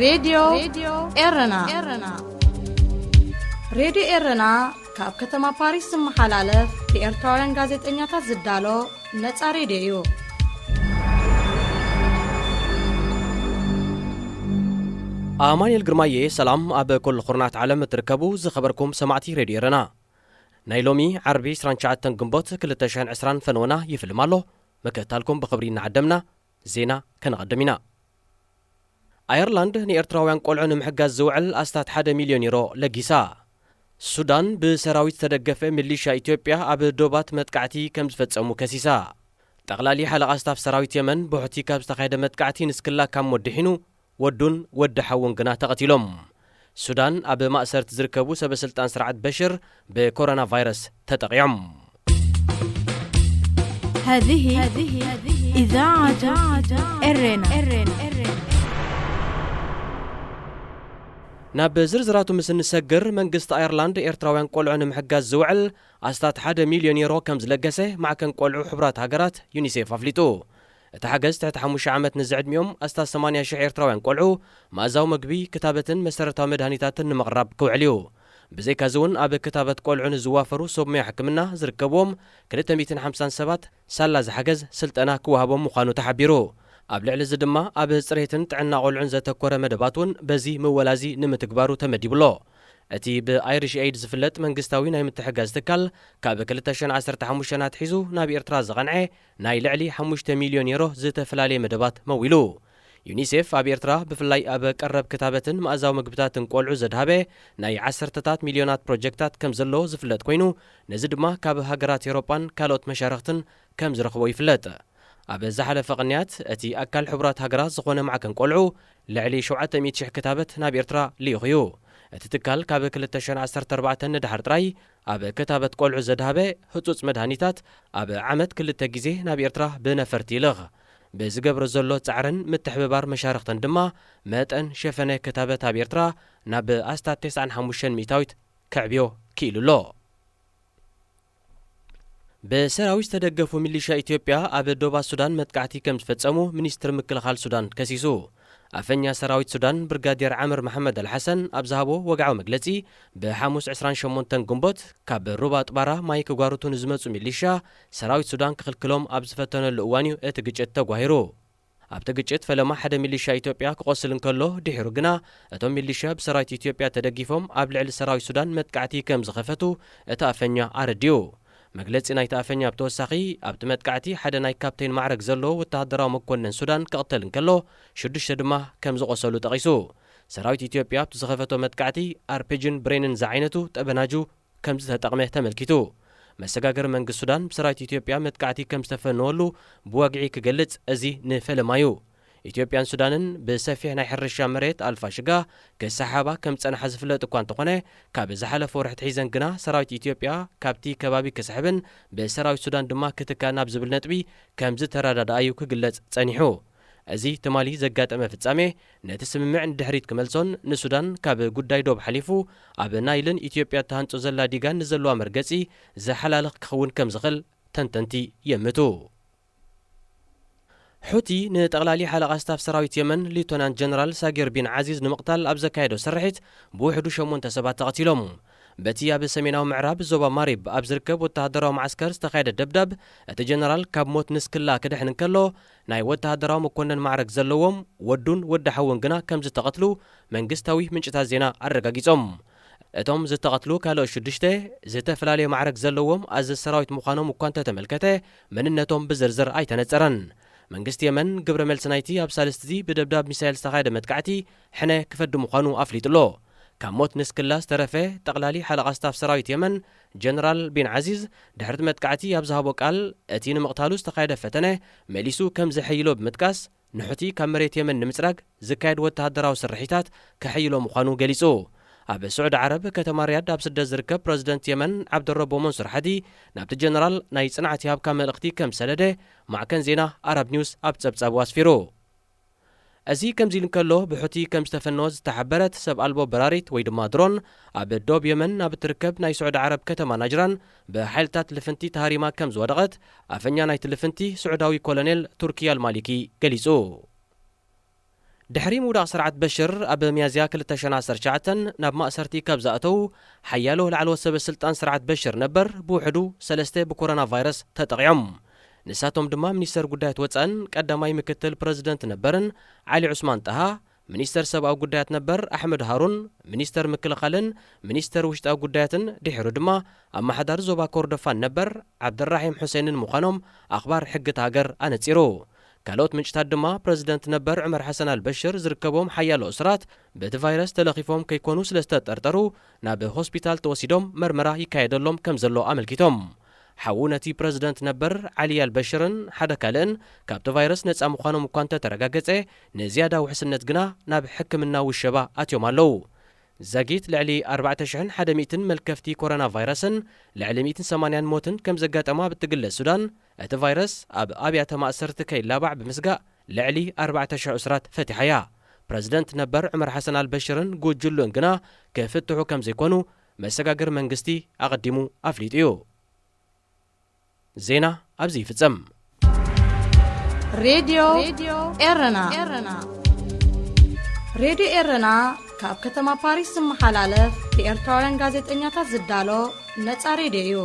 ሬድዮ ኤረና። ሬድዮ ኤረና ካብ ከተማ ፓሪስ ዝመሓላለፍ ብኤርትራውያን ጋዜጠኛታት ዝዳሎ ነጻ ሬድዮ እዩ። ኣማኑኤል ግርማየ፣ ሰላም ኣብ ኩሉ ኩርናት ዓለም እትርከቡ ዝኸበርኩም ሰማዕቲ ሬድዮ ኤረና። ናይ ሎሚ ዓርቢ ዕስራን ትሽዓተን ግንቦት ክልተ ሽሕን ዕስራን ፈነወና ይፍልም ኣሎ። ምክትታልኩም ብኽብሪ እናዓደምና ዜና ከነቐድም ኢና። ኣየርላንድ ንኤርትራውያን ቆልዑ ንምሕጋዝ ዝውዕል ኣስታት ሓደ ሚልዮን ዩሮ ለጊሳ። ሱዳን ብሰራዊት ዝተደገፈ ሚሊሻ ኢትዮጵያ ኣብ ዶባት መጥቃዕቲ ከም ዝፈጸሙ ከሲሳ። ጠቕላሊ ሓለቓ ስታፍ ሰራዊት የመን ብሑቲ ካብ ዝተኻየደ መጥቃዕቲ ንስክላ ካብ ሞት ድሒኑ፣ ወዱን ወዲ ሓውን ግና ተቐቲሎም። ሱዳን ኣብ ማእሰርቲ ዝርከቡ ሰበ ስልጣን ስርዓት በሽር ብኮሮና ቫይረስ ተጠቒዖም። هذه إذاعة إرنا. ናብ ዝርዝራቱ ምስ እንሰግር፣ መንግስቲ ኣየርላንድ ኤርትራውያን ቆልዑ ንምሕጋዝ ዝውዕል ኣስታት ሓደ ሚልዮን ዩሮ ከም ዝለገሰ ማዕከን ቆልዑ ሕቡራት ሃገራት ዩኒሴፍ ኣፍሊጡ። እቲ ሓገዝ ትሕቲ ሓሙሽተ ዓመት ንዝዕድሚኦም ኣስታት ሰማንያ ሽሕ ኤርትራውያን ቆልዑ መኣዛዊ መግቢ፣ ክታበትን መሰረታዊ መድሃኒታትን ንምቕራብ ክውዕል እዩ። ብዘይካዚ እውን ኣብ ክታበት ቆልዑ ንዝዋፈሩ ሰብ ሞያ ሕክምና ዝርከብዎም ክልተ ሚእትን ሓምሳን ሰባት ሳላ ዝሓገዝ ስልጠና ክወሃቦም ምዃኑ ተሓቢሩ። ኣብ ልዕሊ እዚ ድማ ኣብ ጽሬትን ጥዕና ቆልዑን ዘተኮረ መደባት እውን በዚ ምወላዚ ንምትግባሩ ተመዲቡሎ። እቲ ብኣይሪሽ ኤይድ ዝፍለጥ መንግስታዊ ናይ ምትሕጋዝ ትካል ካብ ክልተ ሽሕን ዓሰርተ ሓሙሽተን ኣትሒዙ ናብ ኤርትራ ዝቐንዐ ናይ ልዕሊ ሓሙሽተ ሚልዮን ዩሮ ዝተፈላለየ መደባት መዊሉ። ዩኒሴፍ ኣብ ኤርትራ ብፍላይ ኣብ ቀረብ ክታበትን መኣዛዊ ምግብታትን ቆልዑ ዘድሃበ ናይ ዓሰርተታት ሚልዮናት ፕሮጀክታት ከም ዘሎ ዝፍለጥ ኮይኑ፣ ነዚ ድማ ካብ ሃገራት ኤውሮጳን ካልኦት መሻርኽትን ከም ዝረኽቦ ይፍለጥ። ኣብ ዝሓለፈ ቅንያት፣ እቲ ኣካል ሕቡራት ሃገራት ዝኾነ ማዕከን ቆልዑ ልዕሊ ሸውዓተ ሚእቲ ሽሕ ክታበት ናብ ኤርትራ ልኢኹ እዩ። እቲ ትካል ካብ ክልተ ሽሕን ዓሰርተ ኣርባዕተን ንደሓር ጥራይ ኣብ ክታበት ቆልዑ ዘድሃበ ህጹጽ መድሃኒታት ኣብ ዓመት ክልተ ግዜ ናብ ኤርትራ ብነፈርቲ ይልኽ። ብዝገብሮ ዘሎ ጻዕርን ምትሕብባር መሻርኽትን ድማ መጠን ሸፈነ ክታበት ኣብ ኤርትራ ናብ ኣስታት ተስዓን ሓሙሽተን ሚእታዊት ከዕብዮ ክኢሉ ኣሎ። ብሰራዊት ዝተደገፉ ሚሊሻ ኢትዮጵያ ኣብ ዶባት ሱዳን መጥቃዕቲ ከም ዝፈጸሙ ሚኒስትሪ ምክልኻል ሱዳን ከሲሱ። ኣፈኛ ሰራዊት ሱዳን ብርጋዴር ዓምር መሓመድ ኣልሓሰን ኣብ ዝሃቦ ወግዓዊ መግለጺ፣ ብሓሙስ ዕስራን ሸሞንተን ግንቦት ካብ ሩባ ጥባራ ማይ ክጓርቱ ንዝመጹ ሚሊሻ ሰራዊት ሱዳን ክኽልክሎም ኣብ ዝፈተነሉ እዋን እዩ እቲ ግጭት ተጓሂሩ። ኣብቲ ግጭት ፈለማ ሓደ ሚሊሻ ኢትዮጵያ ክቖስል እንከሎ፣ ድሒሩ ግና እቶም ሚሊሻ ብሰራዊት ኢትዮጵያ ተደጊፎም ኣብ ልዕሊ ሰራዊት ሱዳን መጥቃዕቲ ከም ዝኸፈቱ እቲ ኣፈኛ ኣረዲኡ። መግለጺ ናይቲ ኣፈኛ ብተወሳኺ፣ ኣብቲ መጥቃዕቲ ሓደ ናይ ካፕቴን ማዕረግ ዘለዎ ወተሃደራዊ መኮነን ሱዳን ክቕተል እንከሎ፣ ሽዱሽተ ድማ ከም ዝቖሰሉ ጠቒሱ። ሰራዊት ኢትዮጵያ ኣብቲ ዝኸፈቶ መጥቃዕቲ ኣርፒጂን ብሬንን ዝዓይነቱ ጠበናጁ ከም ዝተጠቕመ ተመልኪቱ። መሰጋገሪ መንግስቲ ሱዳን ብሰራዊት ኢትዮጵያ መጥቃዕቲ ከም ዝተፈነወሉ ብወግዒ ክገልጽ፣ እዚ ንፈለማ እዩ። ኢትዮጵያን ሱዳንን ብሰፊሕ ናይ ሕርሻ መሬት ኣልፋሽጋ ክሰሓሓባ ከም ዝጸንሓ ዝፍለጥ እኳ እንተኾነ፣ ካብ ዝሓለፈ ወርሒ ኣትሒዘን ግና ሰራዊት ኢትዮጵያ ካብቲ ከባቢ ክስሕብን ብሰራዊት ሱዳን ድማ ክትካእ ናብ ዝብል ነጥቢ ከም ዝተረዳድኣ እዩ ክግለጽ ጸኒሑ። እዚ ትማሊ ዘጋጠመ ፍጻሜ፣ ነቲ ስምምዕ ንድሕሪት ክመልሶን ንሱዳን ካብ ጉዳይ ዶብ ሓሊፉ ኣብ ናይልን ኢትዮጵያ እትሃንጾ ዘላ ዲጋን ንዘለዋ መርገጺ ዘሓላልኽ ክኸውን ከም ዝኽእል ተንተንቲ የምቱ። ሑቲ ንጠቕላሊ ሓለቓ ስታፍ ሰራዊት የመን ሊቶናንት ጀነራል ሳጊር ቢን ዓዚዝ ንምቕታል ኣብ ዘካየዶ ስርሒት ብውሕዱ ሸሞንተ ሰባት ተቐቲሎም። በቲ ኣብ ሰሜናዊ ምዕራብ ዞባ ማሪብ ኣብ ዝርከብ ወተሃደራዊ መዓስከር ዝተኻየደ ደብዳብ፣ እቲ ጀነራል ካብ ሞት ንስክላ ክድሕን እንከሎ፣ ናይ ወተሃደራዊ መኮነን ማዕረግ ዘለዎም ወዱን ወዲ ሓውን ግና ከም ዝተቐትሉ መንግስታዊ ምንጭታት ዜና ኣረጋጊጾም። እቶም ዝተቐትሉ ካልኦት ሽዱሽተ፣ ዝተፈላለየ ማዕረግ ዘለዎም ኣዘዝቲ ሰራዊት ምዃኖም እኳ እንተተመልከተ፣ መንነቶም ብዝርዝር ኣይተነጸረን። መንግስቲ የመን ግብረ መልሲ ናይቲ ኣብ ሳልስቲ እዚ ብደብዳብ ሚሳይል ዝተኻየደ መጥቃዕቲ ሕነ ክፈዲ ምዃኑ ኣፍሊጡ ኣሎ። ካብ ሞት ንስክላ ዝተረፈ ጠቕላሊ ሓለቓ ስታፍ ሰራዊት የመን ጀነራል ቢን ዓዚዝ፣ ድሕሪ እቲ መጥቃዕቲ ኣብ ዝሃቦ ቃል፣ እቲ ንምቕታሉ ዝተኻየደ ፈተነ መሊሱ ከም ዘሐይሎ ብምጥቃስ፣ ንሑቲ ካብ መሬት የመን ንምጽራግ ዝካየድ ወተሃደራዊ ስርሒታት ከሐይሎ ምዃኑ ገሊጹ። ኣብ ስዑዲ ዓረብ ከተማ ሪያድ ኣብ ስደት ዝርከብ ፕረዚደንት የመን ዓብደረቦ መንሱር ሓዲ፣ ናብቲ ጀነራል ናይ ጽንዓት ይሃብካ መልእኽቲ ከም ዝሰደደ ማዕከን ዜና ኣረብ ኒውስ ኣብ ጸብጻቡ ኣስፊሩ። እዚ ከምዚ ኢሉ እንከሎ፣ ብሑቲ ከም ዝተፈነወት ዝተሓበረት ሰብ ኣልቦ በራሪት ወይ ድማ ድሮን ኣብ ዶብ የመን ኣብ እትርከብ ናይ ስዑዲ ዓረብ ከተማ ናጅራን ብሓይልታት ልፍንቲ ተሃሪማ ከም ዝወደቐት ኣፈኛ ናይቲ ልፍንቲ ስዑዳዊ ኮሎኔል ቱርኪ ኣልማሊኪ ገሊጹ። ድሕሪ ምውዳቕ ስርዓት በሽር ኣብ ሚያዝያ ክልተ ሽሕን ዓሰርተ ትሽዓተን ናብ ማእሰርቲ ካብ ዝኣተዉ ሓያሎ ላዕለዎት ሰበ ስልጣን ስርዓት በሽር ነበር ብውሕዱ ሰለስተ ብኮሮና ቫይረስ ተጠቒዖም። ንሳቶም ድማ ሚኒስተር ጉዳያት ወጻእን ቀዳማይ ምክትል ፕረዚደንት ነበርን ዓሊ ዑስማን ጣሃ፣ ሚኒስተር ሰብኣዊ ጉዳያት ነበር ኣሕመድ ሃሩን፣ ሚኒስተር ምክልኻልን ሚኒስተር ውሽጣዊ ጉዳያትን ድሒሩ ድማ ኣመሓዳሪ ዞባ ኮርዶፋን ነበር ዓብደራሒም ሑሴንን ምዃኖም ኣኽባር ሕጊ እታ ሃገር ኣነጺሩ። ካልኦት ምንጭታት ድማ ፕረዚደንት ነበር ዑመር ሓሰን ኣልበሽር ዝርከቦም ሓያሎ እሱራት በቲ ቫይረስ ተለኺፎም ከይኮኑ ስለ ዝተጠርጠሩ ናብ ሆስፒታል ተወሲዶም መርመራ ይካየደሎም ከም ዘሎ ኣመልኪቶም። ሓዉ ነቲ ፕረዚደንት ነበር ዓሊ ኣልበሽርን ሓደ ካልእን ካብቲ ቫይረስ ነጻ ምዃኖም እኳ እንተተረጋገጸ፣ ንዝያዳ ውሕስነት ግና ናብ ሕክምና ውሸባ ኣትዮም ኣለዉ። ዛጊት ልዕሊ ኣርባዕተ ሽሕን ሓደ ሚእትን መልከፍቲ ኮሮና ቫይረስን ልዕሊ ሚእትን ሰማንያን ሞትን ከም ዘጋጠማ ብትግለጽ ሱዳን፣ እቲ ቫይረስ ኣብ ኣብያተ ማእሰርቲ ከይላባዕ ብምስጋእ ልዕሊ ኣርባዕተ ሽሕ እሱራት ፈቲሓያ። ፕረዚደንት ነበር ዑመር ሓሰን ኣልበሽርን ጉጅሉን ግና ክፍትሑ ከም ዘይኮኑ መሰጋገሪ መንግስቲ ኣቐዲሙ ኣፍሊጡ እዩ። ዜና ኣብዚ ይፍጸም። ሬድዮ ኤረና። ሬድዮ ኤረና ካብ ከተማ ፓሪስ ዝመሓላለፍ ብኤርትራውያን ጋዜጠኛታት ዝዳሎ ነጻ ሬድዮ እዩ።